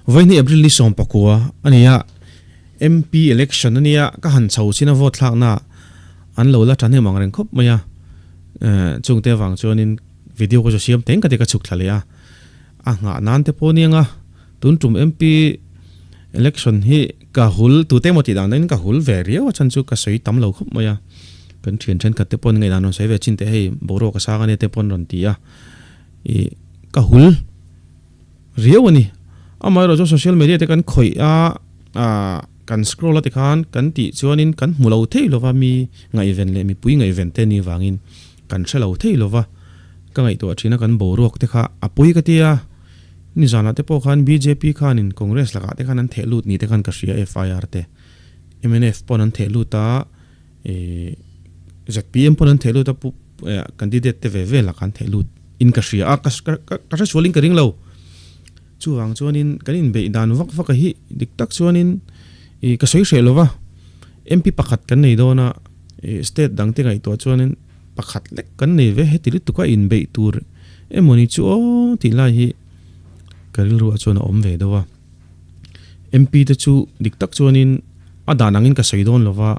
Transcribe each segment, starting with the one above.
Vawiin April ni 19 a ni a, MP election a nia, ka han chho chin a vote thlakna an lo la thahnem ang reng khawp mai a, chungte avang chuanin video ka chu siam teng ka ti ka chhuk thla leh a, a nghah nan te pawh aniang a, tun tum MP election hi ka hul tute emaw tih dan dangin ka hul ve riau a chhan chu ka sawi tam lo khawp mai a, kan thian thenkhat te pawhin ngaihdan rawn sawi ve chin teh hei boruak a sang ania te pawhin rawn ti a, ih ka hul. Riau a ni. Amaherawh chu social media te kan khawih a, ah kan scroll a tikhan kan tih chuanin kan hmu lo thei lova mi ngaihven leh mipui ngaihven te ni vangin kan hre lo thei lova ka ngaihtuah thin a kan boruak te kha a pui ka ti a. Nizanah te pawh khan bjp khanin Congress lakah te khan an theh lut ni te khan ka hria FIR te mnf pawn an theh lut a ih zpm pawn an theh lut a pu candidate te ve ve lakah an theh lut. In ka hria a, ka ka hre sualin ka ring lo. Chuvang chuanin kan inbeih dan vak vak a hi dik tak chuanin ih ka sawi hreh lo va, MP pakhat kan nei dawn a, ih state dang te ngaihtuah chuanin pakhat lek kan nei ve heti lutuk a inbeih tur emawni chu aw tih lai hi ka rilruah chuan a awm ve deuh a. MP te chu dik tak chuanin a dan angin ka sawi dawn lo va,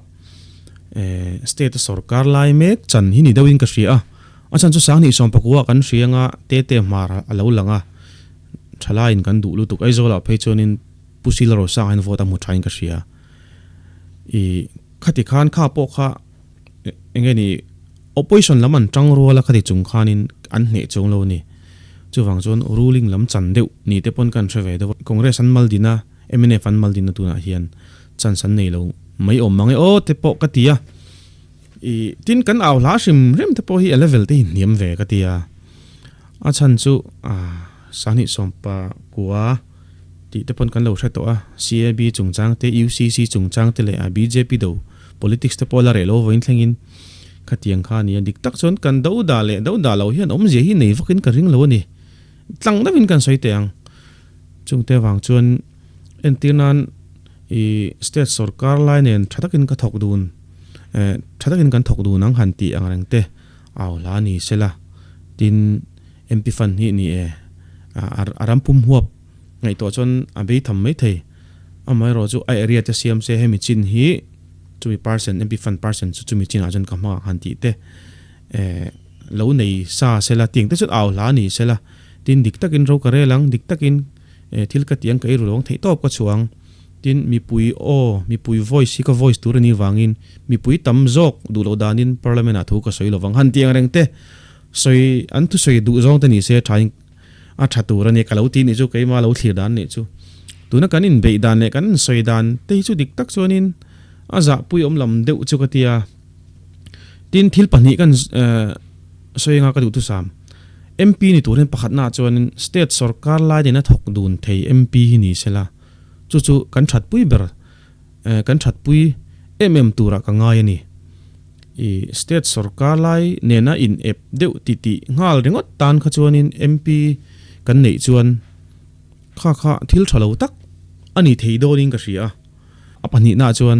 eh state a sorkar lai mek chan hi ni deuhin ka hria a. A chhan chu Sanghnih sawmpakua kan hria anga Tete hmar a lo lang a, thalaiin kan duh lutuk. Aizawlah phei chuanin Pu Sila Rosanga hian vote a hmu thain ka hria. I khati khan kha pawh kha eng nge ni opposition lam an tang rual a khati chung khanin an hneh chung lo a ni. Chuvang chuan ruling lam chan deuh ni te pawn kan hre ve deuh a. Congress an mal din a, mnf an mal din a tunah hian chance an nei lo mai awm mang e aw te pawh ka ti a. I tin kan au hla hrim hrim te pawh hi a level te hi hniam ve ka ti a, a chhan chu Sahnih sawmpa kua tih te pawn kan lo hre tawh a, CAB chungchang te, UCC chungchang te leh a bjp do politics te pawh la reh lo vawiin thlengin khatiang kha a ni a, dik tak chuan kan do dah leh do dah lo hian awmzia hi nei vakin ka ring lo a ni, tlang deuhin kan sawi teh ang. Chungte avang chuan entir nan i state sorkar lai nen tha takin ka thawk dun. Eh, tha takin kan thawk dun ang han tih ang reng te au hla ni sela, tin MP fund hi ni e, a ram pum huap ngaihtuah chuan a bei tham mai thei. Amaherawh chu a area te siam se hemi chin hi chumi percent MP fund percent chu chumi chinah chuan ka hmang ang han tih te eh lo nei sa sela tiang te chuan au hla ni sela, tin dik takin ro ka rel ang, dik takin eh thil ka tih ang ka eiru lo ang theih tawp ka chhuah ang. Tin, mipui aw, mipui voice hi ka voice tur a nih vangin mipui tam zawk duh loh danin Parliament ah thu ka sawi lovang. Han tiang reng te sawi, an thusawi duh zawng te ni se thain a tha tur a nia ka lo ti nih chu, keimah lo thlir dan nih chu. Tuna kan inbeih dan leh kan insawi dan te hi chu dik tak chuanin a zahpui awm lam deuh chu ka ti a. Tin, thil pahnih kan sawi anga ka duhthusam. MP ni tur hian pakhatnaah chuanin state sorkar lai nena thawk dun thei MP hi ni sela. Chu chu kan thatpui ber, kan thatpui em em turah ka ngai a ni. I state sorkar lai nena in ep deuh ti tih nghal ringawt tan kha chuanin MP kan neih chuan kha kha thil tha lo tak a ni thei dawnin ka hria a. A pahnihnaah chuan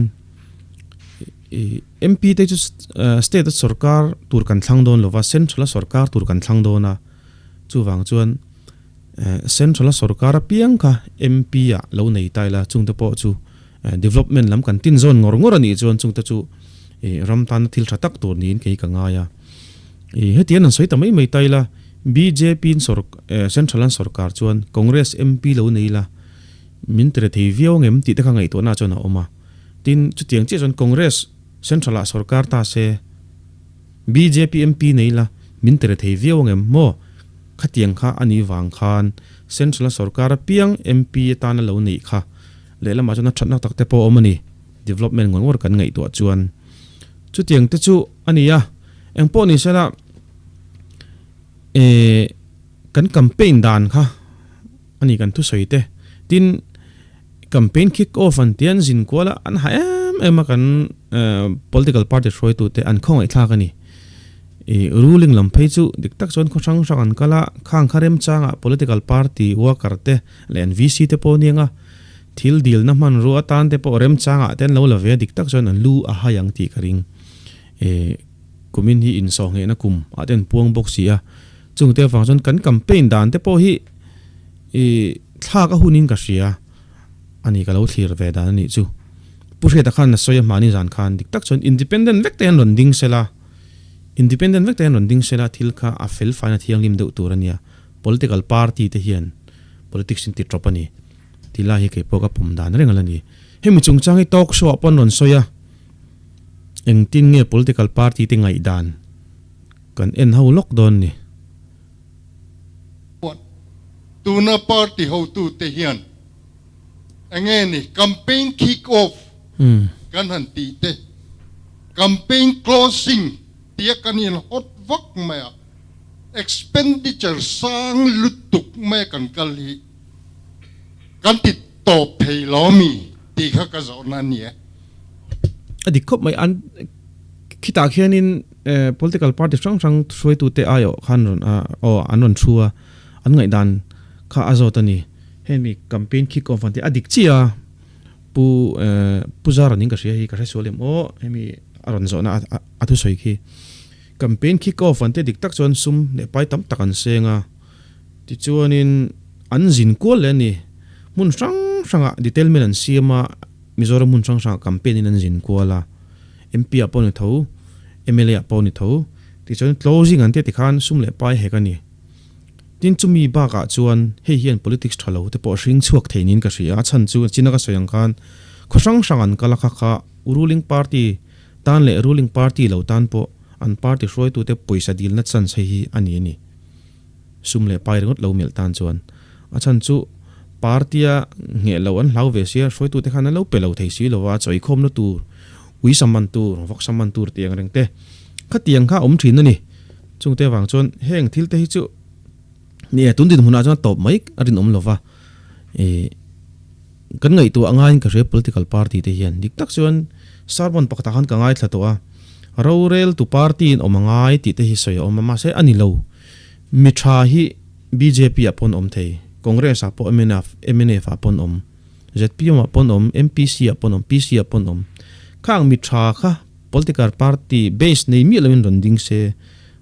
i MP te chu state a sorkar tur kan thlang dawn lova, central a sorkar tur kan thlang dawn a, chuvang chuan Central a sorkar apiang kha MP ah lo nei ta ila chungte pawh chu development lam kan tin zawn ngawr ngawr a nih chuan chungte chu ram tana thil tha tak tur niin kei ka ngai a. Hetiang an sawi ta mai mai ta ila bjp in central an sorkar chuan Congress MP lo nei ila min tere thei viau angem tih te kha ngaihtuahna chuan a awm a. Tin, chutiang chiah chuan Congress central ah sorkar ta se bjp MP nei ila min tere thei viau angem maw? Khatiang kha a nih vang khan Central-a sorkar apiang MP atana lo neih kha lehlamah chuan a thatna tak te pawh a awm a ni, development ngawr ngawr kan ngaihtuah chuan. Chutiang te chu a ni a, eng pawh ni sela eh kan campaign dan kha a ni kan thusawi te. Tin, campaign kick off an tia an zin kual a, an ha em em a kan political party hruaitute an khawngaihthlak a ni. I ruling lam phei chu dik tak chuan khaw hrang hrang an kal a, khang kha remchangah political party worker te leh an VC te pawh aniang a, thil dilna hmanrua atan te pawh remchangah te an lo la ve a, dik tak chuan an lu a hai ang tih ka ring. I kumin hi insawhnghehna kum ah te an puang bawk si a, chungte avang chuan kan campaign dan te pawh hi i. thlak a hunin ka hria a ni ka lo thlir ve dan a nih chu. Pu Hriata khan a sawi a hmahni zan khan dik tak chuan independent vek te hian rawn ding sela, independent vek te hian rawn ding sela thil kha a fel faina thianghlim deuh tur a nia, political party te hian politics in ti tawp a ni tih lai hi kei pawh ka pawm dan reng a la ni. Hemi chungchang hi talk show ah pawh an rawn sawi a, engtin nge political party te ngaihdan kan en ho lawk dawn ni. Tuna party hotute hian enge ni campaign kick off kan han tih te, campaign closing tia kan in hot vak mai a, expenditure sang lutuk mai a kan kal hi kan ti tawp thei lo mi tih kha ka zawhna a ni e. A dik khawp mai, an khitah khianin political party hrang hrang hruaitute aiawh khan rawn aw an rawn thu a, an ngaihdan kha a zawt a ni. Hemi campaign kick off an tih a dik chiah a, Pu Pu Zara ning ka hria hi ka hre sual em aw, hemi a rawn zawhna a thusawi khi. Campaign kick off an tih dik tak chuan sum leh pai tam tak an seng a, tichuanin an zin kual leh a ni. Hmun hrang hrangah detailment an siam a, Mizoram hmun hrang hrangah campaign in an zin kual a, MP ah pawh ni tho, mla ah pawh ni tho, tichuan closing an tih tikhan sum leh pai hek a ni. Tin chumi bakah chuan hei hian politics tha lo te pawh hring chhuak thei niin ka hria a, chhan chu china ka sawi ang khan khaw hrang hrang an kal a kha kha ruling party tan leh ruling party lo tan pawh an party hruaitute pawisa dilna chance hei hi a ni a ni. Sum leh pai ringawt lo melh tan chuan a chhan chu party a ngheh lo an hlau ve sia, hruaitute khan an lo pe lo thei si lo a, chawikhawmna tur, uisa man tur, vawksa man tur tih ang reng te khatiang kha a awm thin a ni. Chungte avang chuan heng thil te hi chu ni e, tun dinhmunah chuan a tawp mai a rinawm lo va, ih kan ngaihtuah angaiin ka hria political party te hian dik tak chuan sermon pakhatah khan ka ngaithla tawh a, rorel tu party in awm angai tih te hi sawi a awm a, mahse a ni lo, mi tha hi bjp ah pawh an awm thei, Congress ah pawh mnf mnf ah pawh an awm, zpm ah pawh an awm, MPC ah pawh an awm, PC ah pawh an awm, khang mi tha kha Political party base nei miah loin rawn ding se,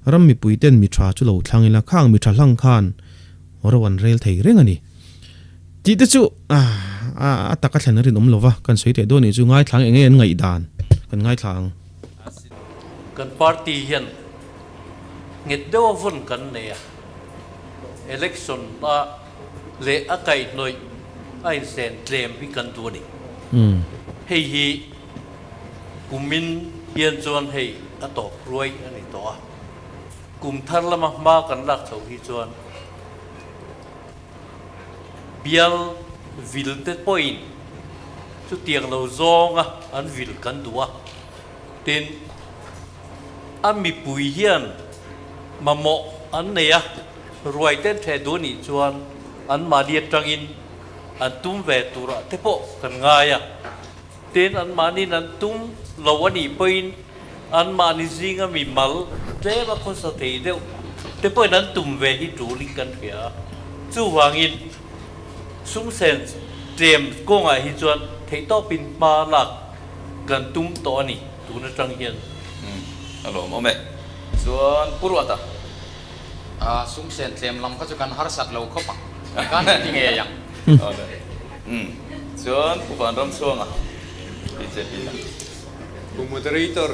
ram mipui ten mi tha chu lo thlang ila, khang mi tha hlang khan ro an rel thei reng a ni. Tih te chu a taka thlen a rinawm lo va, kan sawi teh dawn nih chu ngaithlang eng nge an ngaihdan kan ngaithla ang. Kan party hian nghet deuha vawn kan nei a, election a leh a kaihhnawih a insen tlem hi kan duh a ni. Hei hi Kumin hian chuan hei a tawp ruai a ni tawh a, kum thar lama hma kan lak chho hi chuan bial vil te pawhin chutiang lo zawnga an vil kan duh a, tin a mipui hian mamawh an nei a, ruai ten ṭheh duh a nih chuan anmahni aṭangin an tum ve turah te pawh kan ngai a. Tin, anmahniin an tum lo a nih pawhin anmahni zinga mi mal tlem a khawsa thei deuh te pawhin an tum ve hi tulin kan hria a. Chuvangin, sum sen tlem kawngah hi chuan theihtawpin hma lak kan tum tawh a ni tun atang hian. Umm, a lawmawm e. Chuan Pu Ruata. Sum sen tlem lam kha chu kan harsat lo khawp ang. Kan ti ngei ang. Awle. Umm. Chuan Pu Vanramchhuanga, bjp lam. Pu Moderator,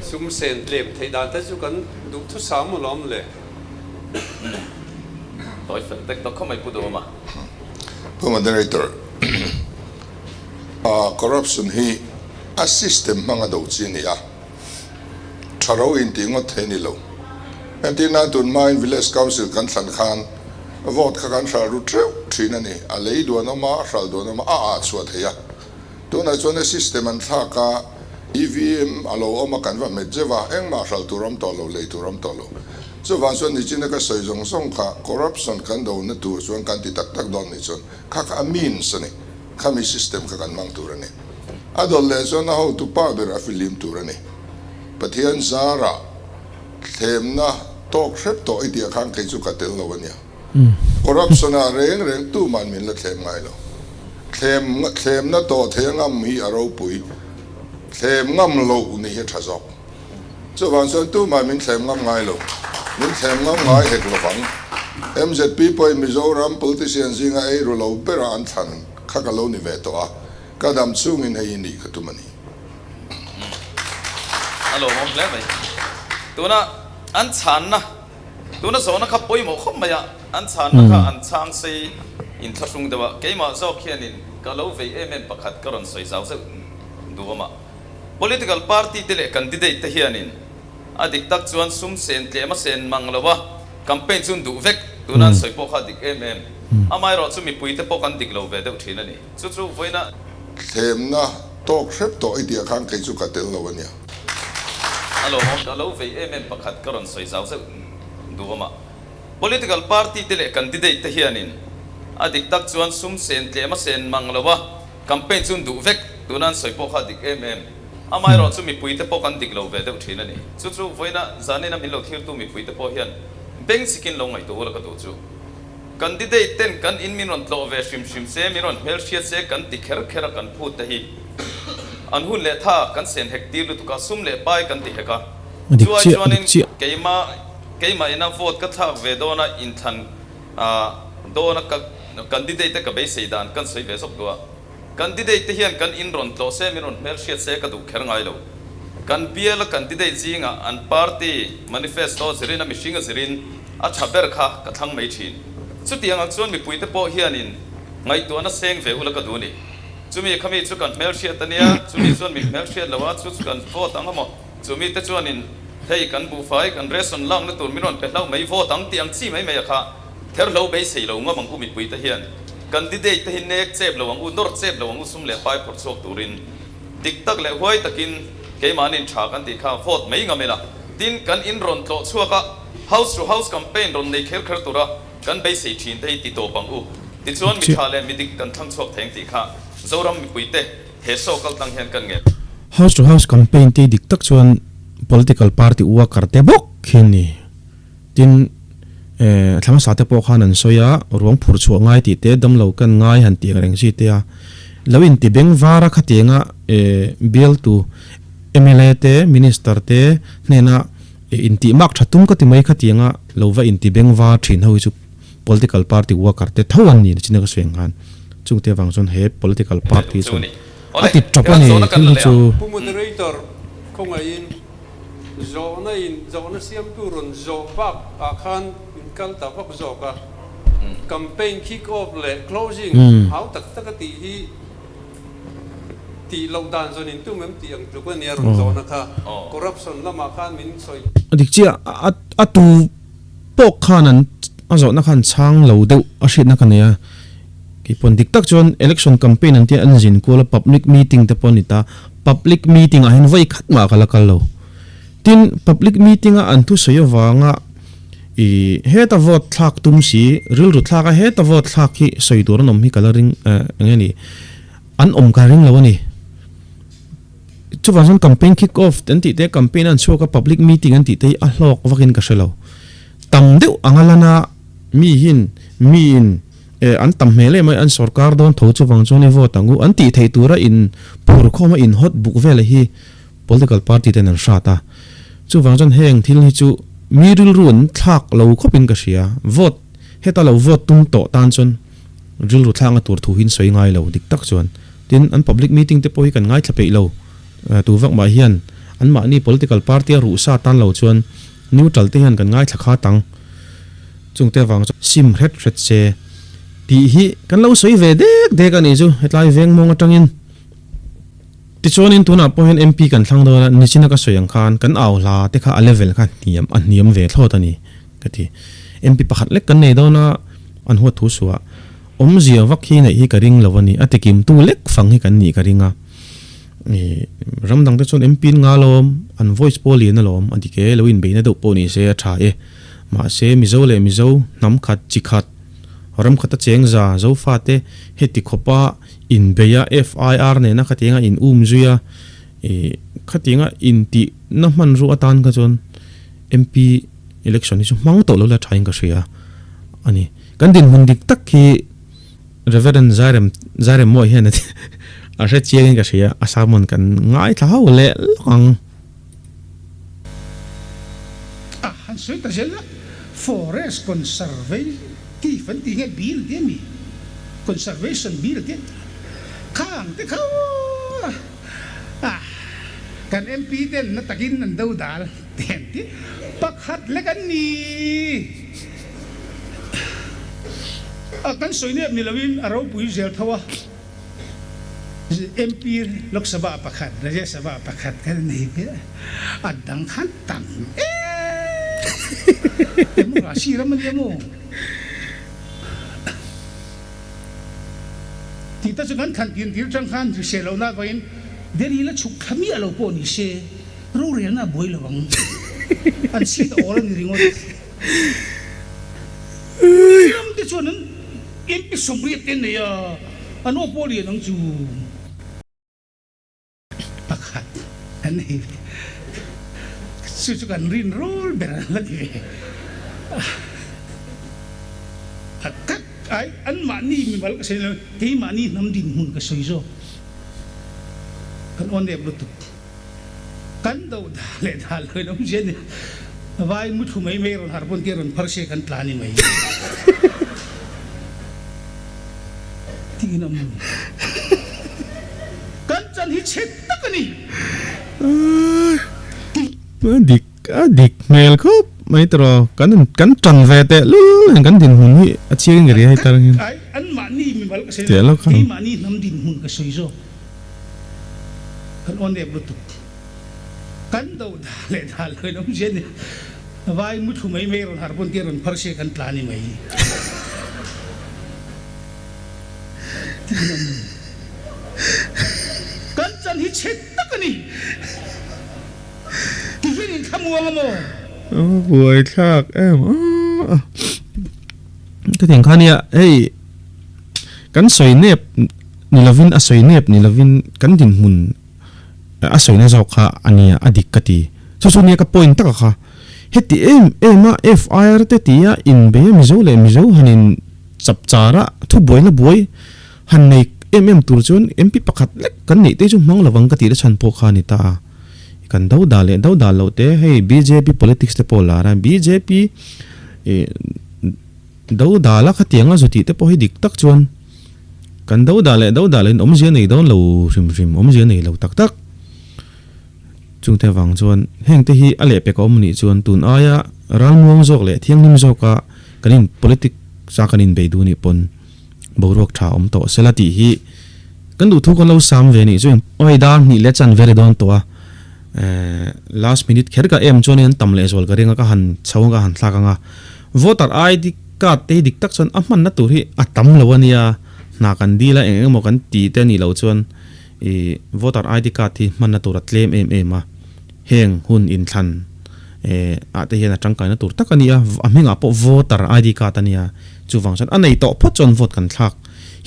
sum sen tlem theih dan te chu kan duhthusam alawm le. Umm. Tawi fel tek tawk khawp mai Pu Duhawma. Pu Moderator, corruption hi a system hmanga do chi a ni a. Tha ro in tih ngawt thei ni lo. Entir nan tun hmain Village Council kan thlan khan vote kha kan hral ru teuh thin a ni. A lei duan awm a, a hral duan awm a, a ah chhuah thei a. Tunah chuan a system an thlak a, EVM a lo awm a, kan va hmet zeuh a, engmah hral tur awm tawh lo, lei tur awm tawh lo. Chuvang chuan nichina ka sawi zawng zawng kha corruption kan dona tur chuan kan ti tak tak dawn nih chuan kha kha a means a ni. Khami system kha kan hmang tur a ni. A dawt leh chuan a hotu pa ber a fihlim tur a ni. Pathian zarah thlemna tawk hrep tawh i tih khan kei chu ka tel lo a nia. Corruption ah reng reng tuman min la thlem ngai lo. Thlem thlemna tawh thei a ngam hi a ropui. Thlem ngam loh ni hi a tha zawk. Chuvang chuan tuman min thlem ngam ngai lo. Min thlem ngam ngai hek lovang. MZP pawhin Mizoram politician zinga ei ru lo bera an thlan kha ka lo ni ve tawh a, ka dam chungin hei hi nih ka tum a ni. A lawmawm hle mai. Tuna an chhanna, tuna zawhna kha pawimawh khawp mai a, an chhanna kha an chhang sei inthlahrung deuh a, keimah zawk hianin ka lo vei em em pakhat ka rawn sawi zau zeuh duh awm a. Political party te leh candidate te hianin a dik tak chuan sum sen tlem a sen mang lo a, campaign chu an duh vek, tuna an sawi pawh kha a dik em em. Amaherawh chu mipui te pawh kan dik lo ve deuh thin a ni. Chu chu vawiina. Thlemna tawk hrep tawh i tih ah khan kei chu ka tel lo a nia. A lawmawm ka lo vei em em pakhat ka rawn sawi zau zeuh duh awm a. Political party te leh candidate te hianin a dik tak chuan sum sen tlem a sen mang lo a, campaign chu an duh vek, tuna an sawi pawh kha a dik em em. Amaherawh chu mipui te pawh kan dik lo ve deuh thin a ni. Chu chu vawiina zanina min lo thirtu mipui te pawh hian beng chikin lo ngaihtuah ula ka duh chu. Candidate ten kan in min rawn tlawh ve hrim hrim se, min rawn hmelhriat se kan ti kher kher a kan phut te hi an hun leh tha kan sen hek tir lutuk a, sum leh pai kan ti hek a. A dik Chu ai chiah, a chuanin dik chiah. keima keimah ina vote ka thlak ve dawn a, inthlan dawn a ka candidate te ka beisei dan kan sawi ve zawk duh a. Candidate te hian kan in rawn tlawh se, min rawn hmelhriat se ka duh kher ngai lo. Kan bial a candidate zingah an party manifesto zirin a mihring a zirin a tha ber kha ka thlang mai thin. Chutiang ang chuan mipuite pawh hianin ngaihtuahna seng ve ula ka duh ni. Chumi khami chu kan hmelhriat a nia, chumi chuan min hmelhriat lo a, chu chu kan vote ang amaw? Chumi te chuanin hei kan buhfai, kan ration lakna tur min rawn pe hlauh mai vote ang tih ang chi mai mai a kha. Therhlo beisei lo ngam ang u mipuite hian candidate te hi nek chep lo ang u, nawr chep lo ang u sum leh pai phawrh chhuak turin dik tak leh huai takin keimahni tha kan tih kha vote mai ngam ila. Tin, kan in rawn tlawh chhuak a, house to house campaign rawn nei kher kher tura kan beisei thin te hi ti tawp ang u. Tichuan mi tha leh mi dik kan thlang chhuak thei ang tih kha Zoram mipuite he show kal tlang hian kan ngen. House to house campaign te dik tak chuan political party worker te bawk hi an ni. Tin, thla hmasa te pawh khan an sawi a, ruang phur chhuah ngai tih te, damlo kan ngai han tih ang reng chi te a, lo inti beng var a khatianga bialtu mla te, minister te hnena intih mak tha tum ka ti mai khatianga lo va inti beng var thin ho hi chu political party worker te tho an ni chin a ka sawi ang khan chungte avang chuan he political party chuan a ti tawp a ni thil hi chu. Pu Moderator, khawngaihin Zawhna in zawhna siamtu rawn zawh bak ah khan in kal ta vak zawk a, campaign kick off leh closing hau tak tak a tih hi tih loh dan zawn in tum em tih ang tluk a nia rawn zawhna kha corruption lamah khan min sawi. A dik chiah a a tu pawh khan an a zawhna khan chhang lo deuh a hriatna ka nei a, keipawn dik tak chuan election campaign an tia an zin kual a public meeting te pawh a ni ta. Public meeting ah hian vawi khat mah ka la kal lo. Tin, public meeting a an thusawi avanga i heta vote thlak tum si, rilru thlak a heta vote thlak hi sawi tur an awm hi ka la ring eh eng nge ni, an awm ka ring lo a ni. Chuvang chuan campaign kick off an tih te, campaign an chhuak a public meeting an tih te hi a hlawk vakin ka hre lo. Tam deuh anga lana mi hin miin Eh, an tam hmel em mai, an sorkar dawn tho chuvang chuan i vote ang u, an tih theih tura in phur khawm a in hot buk vel hi political party ten an hrat a. Chuvang chuan heng thil hi chu mi rilru an thlak lo khawp in ka hria, vote heta lo vote tum tawh tan chuan rilru thlakna tur thu hi an sawi ngai lo dik tak chuan. Tin, an public meeting te pawh hi kan ngaithla peih lo, tu vak mah hian anmahni political party a ruhsa tan lo chuan neutral te hian kan ngaithla khat ang. Chungte avang chuan sim hret hret se tih hi kan lo sawi ve dek dek a nih chu hetlai veng mawng atangin. Tichuanin tunah pawh hian MP kan thlang dawn a, nichina ka sawi ang khan kan au hla te kha a level kha hniam a hniam ve thlawt a ni ka ti. MP pakhat lek kan nei dawn a, an huat thu suah awmzia vak hi neih hi ka ring lo a ni, a tikimtu lek fang hi kan nih ka ring a. Ram dangte chuan MP an nga alawm, an voice pawh a lian alawm a dik e, lo inbeihna deuh pawh ni se a tha e. Mahse, Mizo leh Mizo, hnam khat, chi khat, ram khata cheng za, Zofate heti khawpa inbeia FIR nena khatianga in um zui a, ih, khatianga intihna hmanrua atan kha chuan MP election hi chu hmang tawh lo la thain ka hria a ni. Kan dinhmun dik tak hi Reverend Zairem, Zairem Mawi hian a hre chiangin ka hria, a sermon kan ngaithla ho leh lawk ang. A han sawi ta zel a, Forest Thief an tih nge bill te ami? Conservation bill te khang te kha ah kan MP ten na takin an do dal te an ti pakhat lek an ni a kan sawi nep ni loin a ropui zel tho a MP Lok Sabha pakhat Rajya Sabha pakhat kan nei ve a dang khan tam em democracy ram ania maw? Tih te chu kan thlan tin tir tang khan hrisel lohna avangin Delhi la chhuk thla miah lo pawh ni se rorelna a buai lo ang. An seat a awl a ni ringawt. Ram te chuan an MP 80 te nei a, an aw pawh lian ang chu. Pakhat an nei ve. Chu chu kan rin rawl ber an la ti ve. A tak ai anmahni mimal ka sawi lo, keimahni hnam dinhmun ka sawi zawk. Kan aw nep lutuk. Kan do dah leh dah lo in awmzia ni. Vai mu thu mai mai rawn harh pawn tia rawn phar se kan tla ni mai. Tiin a mu. Kan chan hi chhe tak a ni. A dik a dik hmel khawp mai tawh kan kan tan ve teh lul hian kan dinhmun hi a chiang ngei hei tar hian. Ai anmahni mimal ka sawi lo keimahni hnam dinhmun ka sawi zawk. Kan aw nep lutuk. Kan do dah leh dah lo in awmzia ni. Vai mu thu mai mai rawn harh pawn tia rawn phar se kan tla ni mai. Tiin a mu. Kan chan hi chhe tak a ni. Ti hian in thlamuang a maw? A buai thlak em a. Ka tiang kha nia hei kan sawi nep ni lovin a sawi nep ni lovin kan dinhmun a sawina zawk kha a nia a dik ka ti. Chu chu nia ka point taka kha. Heti em em a FIR te tia inbei a Mizo leh Mizo han in chap char a thu buai la buai han nei em em tur chuan MP pakhat lek kan neih te chu hmang lovang ka tih te chhan pawh kha a ni ta a. Kan do dah leh do dah loh te hei bjp politics te pawh lar a bjp ih do dah la khatiang a zu tih te pawh hi dik tak chuan Kan do dah leh do dah loin awmzia nei dawn lo hrim hrim, awmzia nei lo tak tak. Chungte avang chuan hengte hi a lehpek a awm anih chuan tun aia ralmuang zawk leh thianghlim zawka kan in politics a kan inbei duh anih pawn boruak tha awm tawh sela tih hi kan duhthu kan lo sam ve anih chu. Awi dar hnih leh chan ve dawn tawh a, last minute kher ka em chuan an tam lehzual ka ring a ka han chho ang ka han thlak ang a, voter ID Card te hi dik tak chuan a hmanna tur hi a tam lo a nia, hna kan dil a eng eng emaw kan ti te a nih loh chuan ih voter ID card hi hmanna tur a tlem em em a, heng hun inthlan eh ah te hian a tangkaina tur tak a ni a, a hmingah pawh voter ID card a nia, chuvang chuan a nei tawh phawt chuan vote kan thlak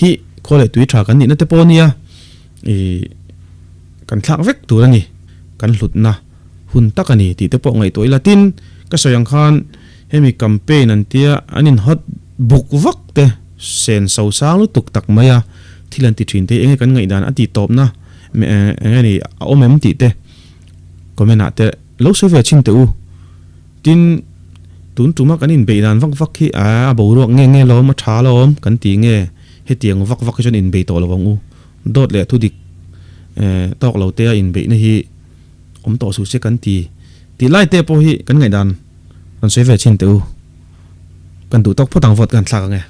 hi khaw leh tui tha kan nihna te pawh a nia, ih kan thlak vek tur a ni, kan hlutna hun tak a ni tih te pawh ngaihtuah ila tin ka sawi ang khan. Hemi campaign an tia an in hot buk vak te sen so sang lutuk tak mai a, thil an ti thin te hi enge kan ngaihdan a tih tawpna enge ni a awm em tih te comment ah te lo sawi ve thin teh u. Tin, tun tuma kan inbeih dan vak vak hi a boruak nge nge lawm a tha lawm kan ti nge hetiang vak vak hi chuan inbei tawh lo ang u. Dawt leh thudik tawk lo te a inbeihna hi awm tawh suh se kan ti tih lai te pawh hi kan ngaihdan. Rawn sawi ve chin teh u. Kan duh tawk phawt ang vote kan thlak ang e.